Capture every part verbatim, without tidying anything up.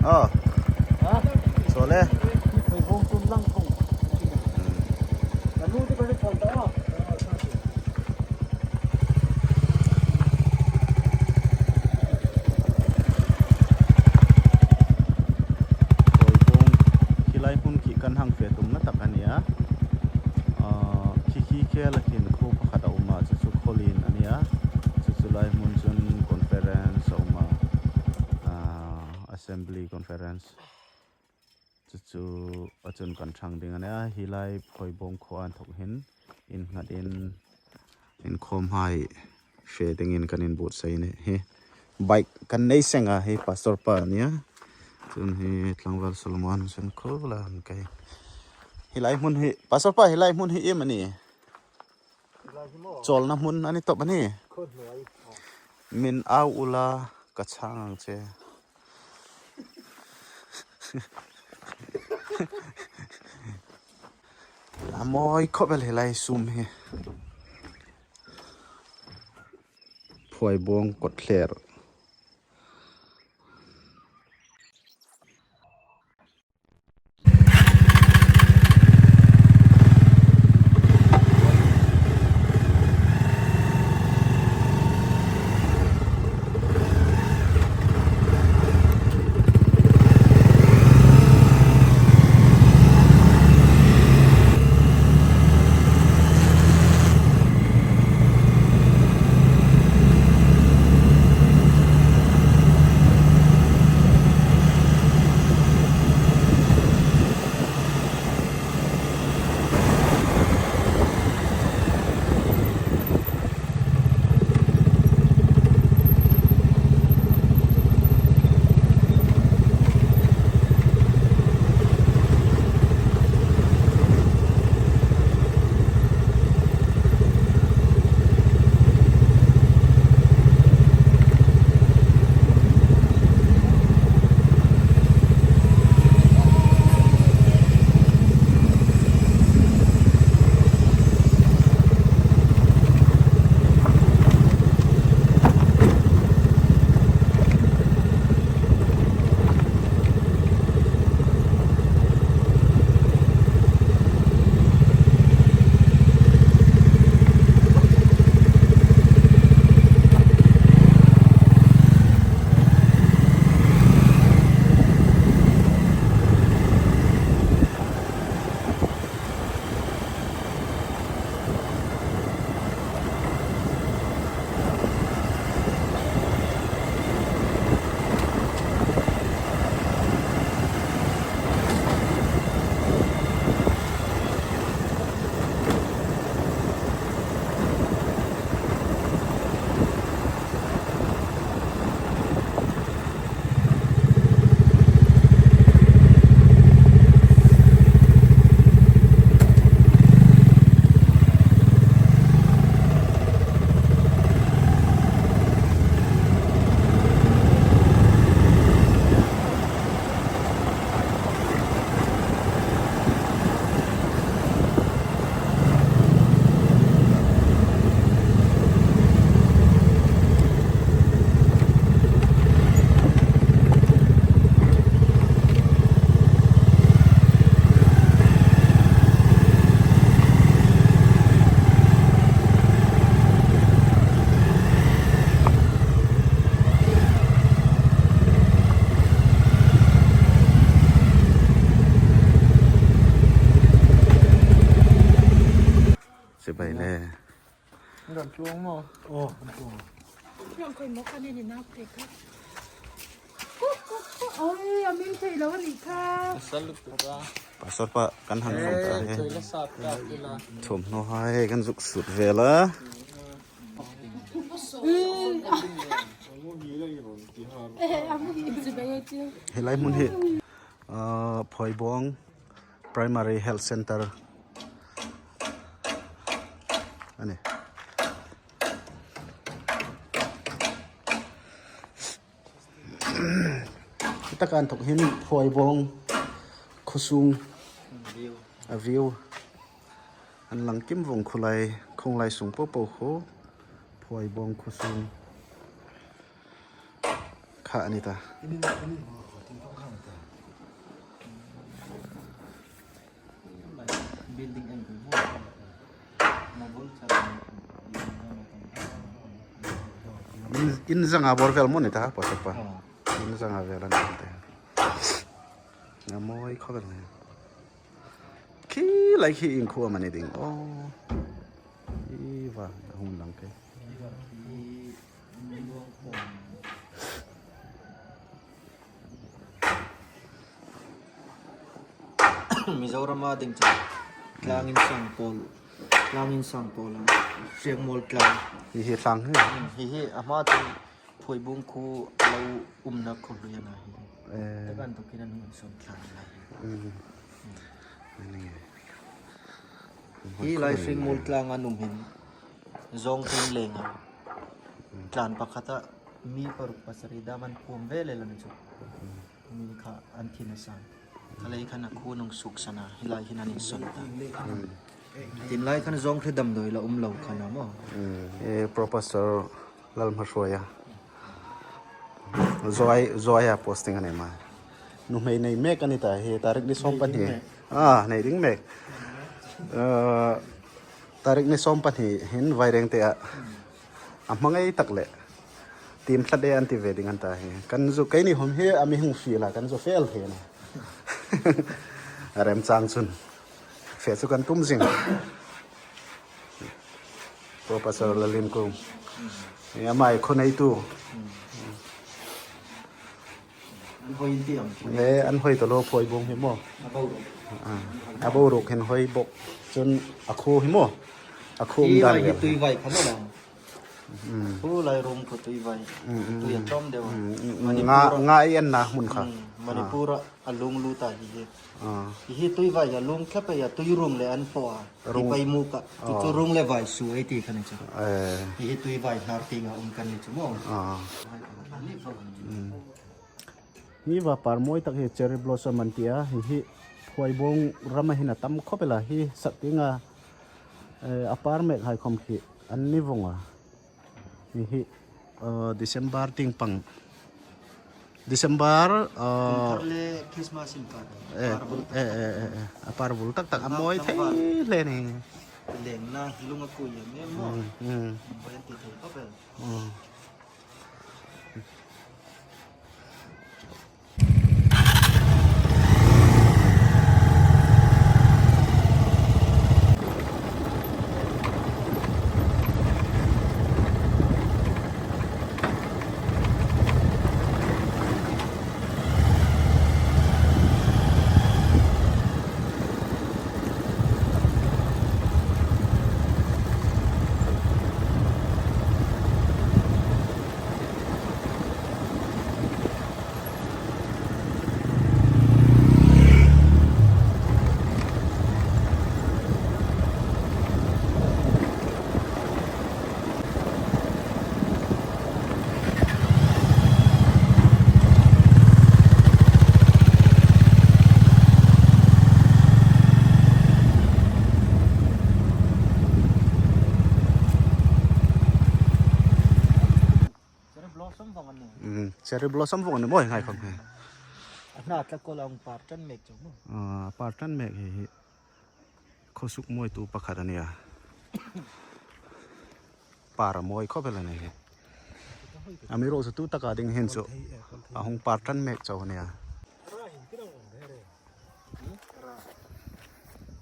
Aw. Ha? Chawl e. Phoi bawng tum lang kong. Hmm. Ka nu te ka ri phoi ta a. Phoi bawng hi lai hmun khi kan hang fe tumna tak a nih a. Ah, khi khi khela khin khuo pakhat a um a, chu chu Khawlien a nih a. Chu chu lai hmun chun conference a um a. Ah, assembly conference. Chu chu a chun kan ṭhang ding a nih a, hi lai Phoi bawng khuo a inthok hin innghatin inkhawmhai fe dingin kan inbuotsai a nih hi. Bike kan nei seng a, hi Pastor pa a nih a. Chun hi Tlangval Solomon chun khuo la an kai. Hi lai hmun hi, Pastor pa, hi lai hmun hi iem a nih? Chawlna hmun a ni tawp a nih. Min au ula ka chang ang che. A mawi khawp el hi lai sum hi. Phoi bawng kawtthler. Chibai le. Ram chuong maw? Oh, ram chuong. Ram khoi maw ka ni ni nak te ka. Oi, a min thei lo a ni kha. Pastor pa kan hang hang ta he. Thei la sat ka ti la. Thum no hai kan zuk sut ve la. Hi lai hmun hi, ah, Phoibawng Primary Health Centre a nih. Hi taka inthok hin Phoibawng khuosung a view an lang kim vong, khulai khawng lai sung po po khu Phoibawng khuosung kha a ni ta. Building en kul mo. Na bul char. In, in zanga bor vel mo ni ta, pa sa pa. Oh. In zanga vel an ta. Na moi khawvel ni. Khi lai khi in khu amani ding. Oh. Hi va, hung lang ke. Mizoram a ding chu. Tlang insang pawl. Tlang insang pawl a. Hriengmawl tlang. Hi hi tlang hi. Hmm, hi hi, a hma chu Phuibung khu lo umna khu hlui a na hi. Eh. Takan to kinan hung son tlang lai hi. Hmm. Ni. Hi lai Hriengmawl tlang an um hin. Zawngtling leng a. Tlan pakhata mi paruk pasari dam an phuom ve le la ni chu. Hmm. Mi kha an thin a san. Kha lei khan a khu nung suk sana, hi lai hin an insawn ta. Hmm. Tin lai khan zawng hre dam doi la um lo khan a maw. Hmm. E, Professor Lalhmahruoia. Zawai, Zawai a posting a nei ma. Nuhmei nei mek a ni ta hi, tarik ni sawm pahni. Nei ding mek. Ah, nei ding mek. Eh, tarik ni sawm pahni hin Vairengte a. A hmangai tak le. Team tlat e an ti ve ding an ta hi. Kan zu keini hom hi a mi hung fiel a, kan zu fel thei a na. A remchang chun. Fe chu kan tum zing. Professor Lallimkung. Ni amai khoneitu. An hoi ti am. E, an hoi ta lo Phuibung hi maw. A boruok. Ah, a boruok hin hoi bok. Chun a khu hi maw. A khu um dan hi vel. Tuivai kha maw la. Hmm. Khu lai room khu Tuivai. Hmm, hmm, tui a tlawm deu. Hmm, hmm, Manipur nga, a, nga ei enna hmun kha. Hmm, Manipur a, a lung lut a hi hi. Ah. Hi hi Tuivai a lung thlap a, tui rung le an pho a. Rung. Hi pai mu ka. Chu, chu rung le vai su ei ti kha ni chu. Eh. Hi hi Tuivai hnar tienga um kha ni chu maw. Ah. Hmm. Hi va par mawi tak hi cherry blossom an ti a, hi hi Phuibung rama hin a tam khawp el a, hi sat tienga, eh, a par mek hai khawm khi an ni vong a. Hi hi, eh, December tieng pang. December, eh, Kum thar le Christmas in par. Eh, par bul. Eh, eh, eh, eh. A par bul tak tak, a mawi thei hle ni. Lengna lung a kui em em maw. Mm, mm. Mawi an ti thei khawp el. Mm. Cherry blossom vong an ni. Mm, cherry blossom vong an ni maw, ngai khawm hi. A hna tla ko la hung par ṭan mek chu maw. Ah, par ṭan mek hi hi. Khaw suk mawitu pakhat a nih a. Par a mawi khawp el a nih hi. Amiruokchu tu taka ding hin chu a hung par ṭan mek chau a nih a.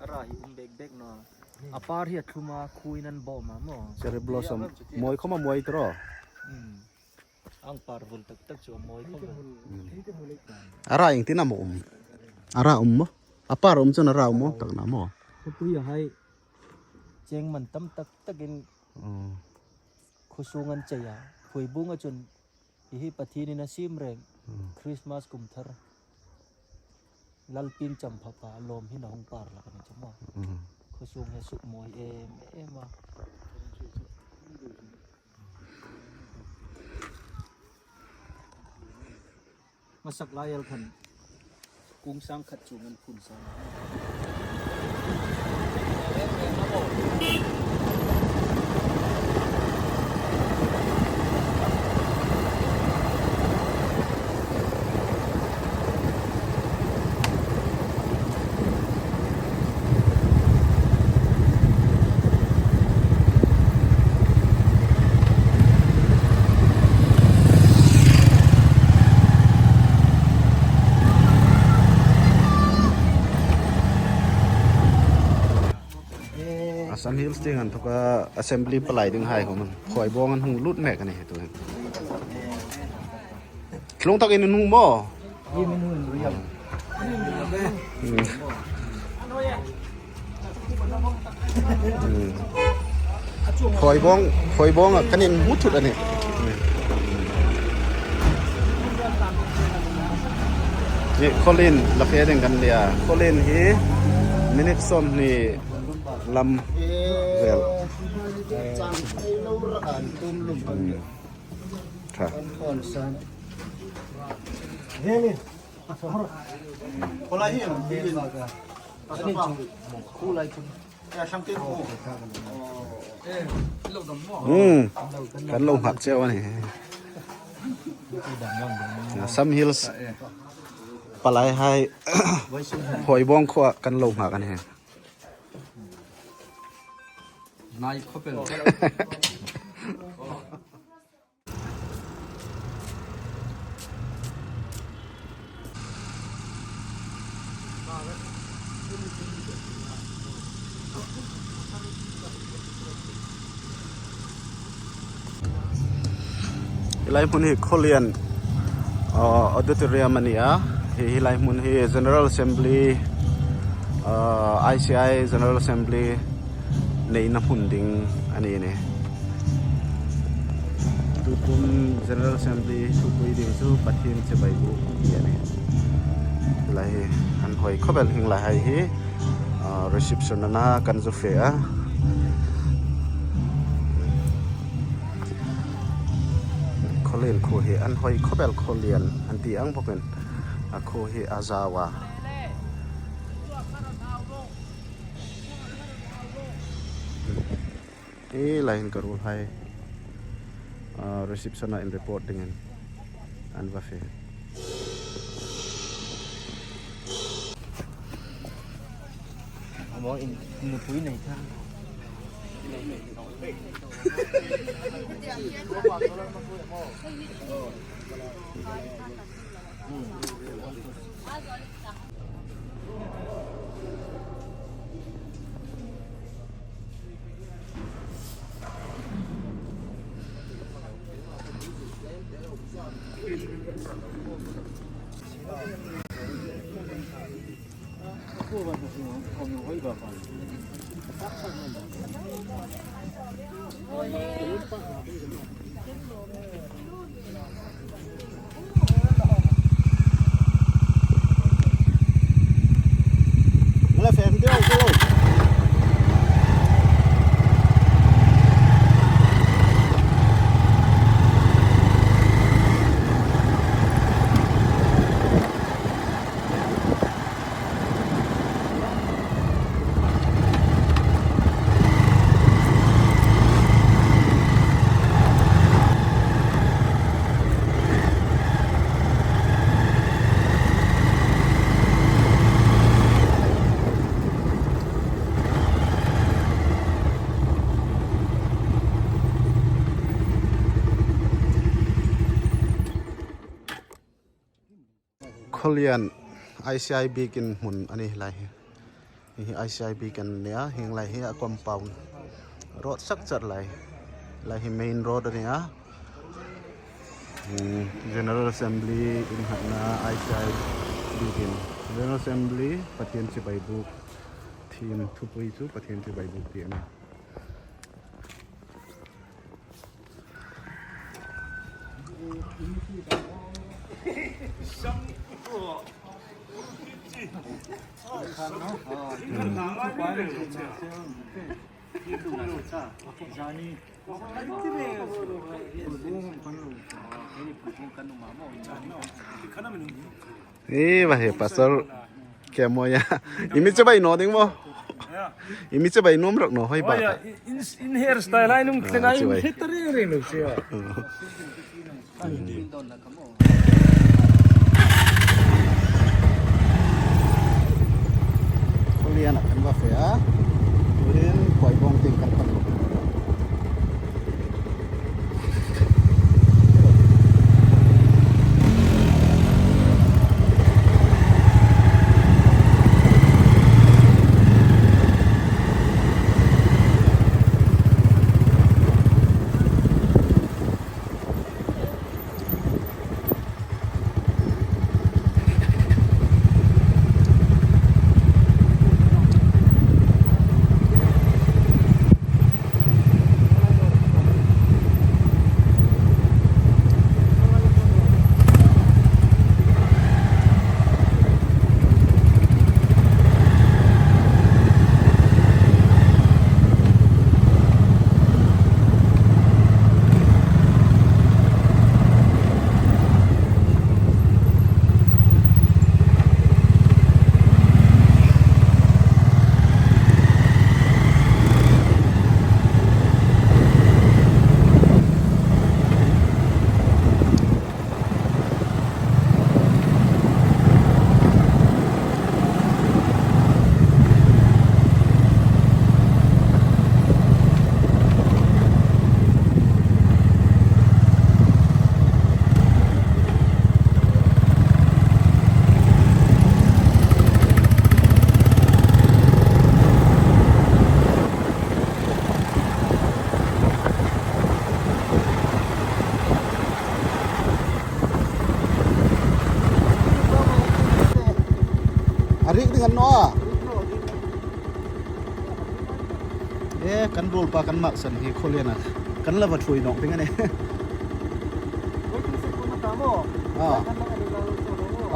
A ra hi um bek bek naw. A par hi a thlum a, khuoin an bawm a maw. Cherry blossom. Mawi khawm a mawi tiraw. Hmm. Ang par vul tak tak chu a mawi khawp a. Hmm. A ra iengtin am a um? A ra um maw? A par um chun a ra um maw? Tak na maw? Khawpui a hai cheng man tam tak takin, oh, khuosung an chei a. Phuibunga chun hi hi Pathienin a siem reng. Hmm. Christmas kum thar. Lalpin champha pa lawm hin a hung par hlak a ni chu maw. Hmm. Khuosung hi a suk mawi em em a. Masak lai el khan kung sang khat chu ngan phun sang. Hills tieng an thawka assembly palai dinghai khawm an Khuoibawng an hung lut mek a nih tu. Tlung takin an hung maw? Hmm. Hmm. Khuoibawng, Khuoibawng kan inhmu thut a nih. Ni, Khawlien la fe ding kan nia. Khawlien hi minute sawmhni lam vel. Hmm. Tha. Hmm. Kan lo nghak cheu a nih. Assam Hills palaihai Khuoibawng khuoa kan lo nghak a nih. Nai khawpel. Hi lai hmun hi Khawlien, uh, auditorium a nia. Hi, hi lai hmun hi General Assembly, uh, I C I General Assembly neina hmun ding a ni nih. Tukum General Assembly thupui ding chu Pathien chibai buk ti a nih. Lai hi an hawi khawp el, hieng lai hai hi, ah, reception a na kan zu fe a. Khawlien khuo hi an hawi khawp el, Khawlien an ti ang bawkin a khuo hi a zau a. Hi lai hin ka ruolhai, ah, reception-a inreport dingin an va fe. Amo in, nupui nei kha. Khawlian I C I biekin hmun a ni lai hi. Hi I C I biekin a nia, hieng lai hi a compound road sak char lai. Lai hi main road a nia. Hmm, General Assembly innghatna I C I biekin. General Assembly, Pathien chibai buk. Thiem thupui chu Pathien chibai buk ti a nia. Ei, va he, Pastor. Ke mo ya. I mi chibai naw ding maw? Ya. I mi chibai nuom rak naw, hoi ba. Hoi ya, in, in hairstyle ai nung, ah, tena in chibai. Hit ring ring nung chibai. Khawlian a kan va fe a. Tuhin Khuoibawng tieng kan pan. Rik ding an naw a. E, kan ruolpa kan maksan hi Khawliana kan la va thuoi nawk ding a nih. A.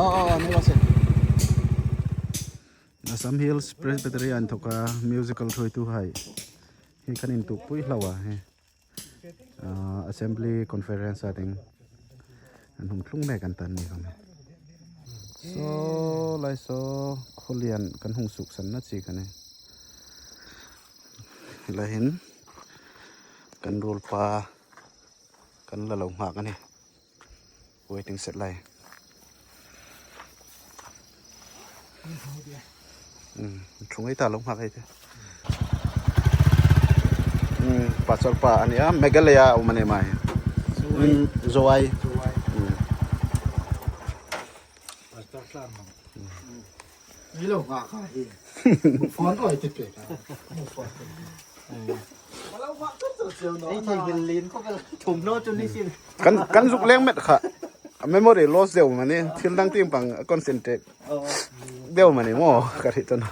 A, a, a, ni va se. Assam Hills Presbytery a inthoka musical thuoituhai hi kan intuokpui hlak a hi. Ah, assembly conference a ding an hung tlung mek an ta ni khawm. Saw lai saw Khawlian kan hung suksanna chik a nih. Hi lai hin kan ruolpa kan la lo nghak a nih. Waiting shed lai. Hmm, ṭhung ei ta lo nghak ei tih. Hmm, pastor pa a nih a, Meghalaya a um a nih ama hi. Jowai. Hmm. Pastor Tlan. Ni lo nghak a hi. Phone ruoi ti pek a. Phone. Ei thei bil lien ko bel thum lo chu ni sin. Kan, kan zuk leng met kha. Memory loss deu mani, thil dang tieng pang concentrate. Oh. Deu mani maw, ka ri tana.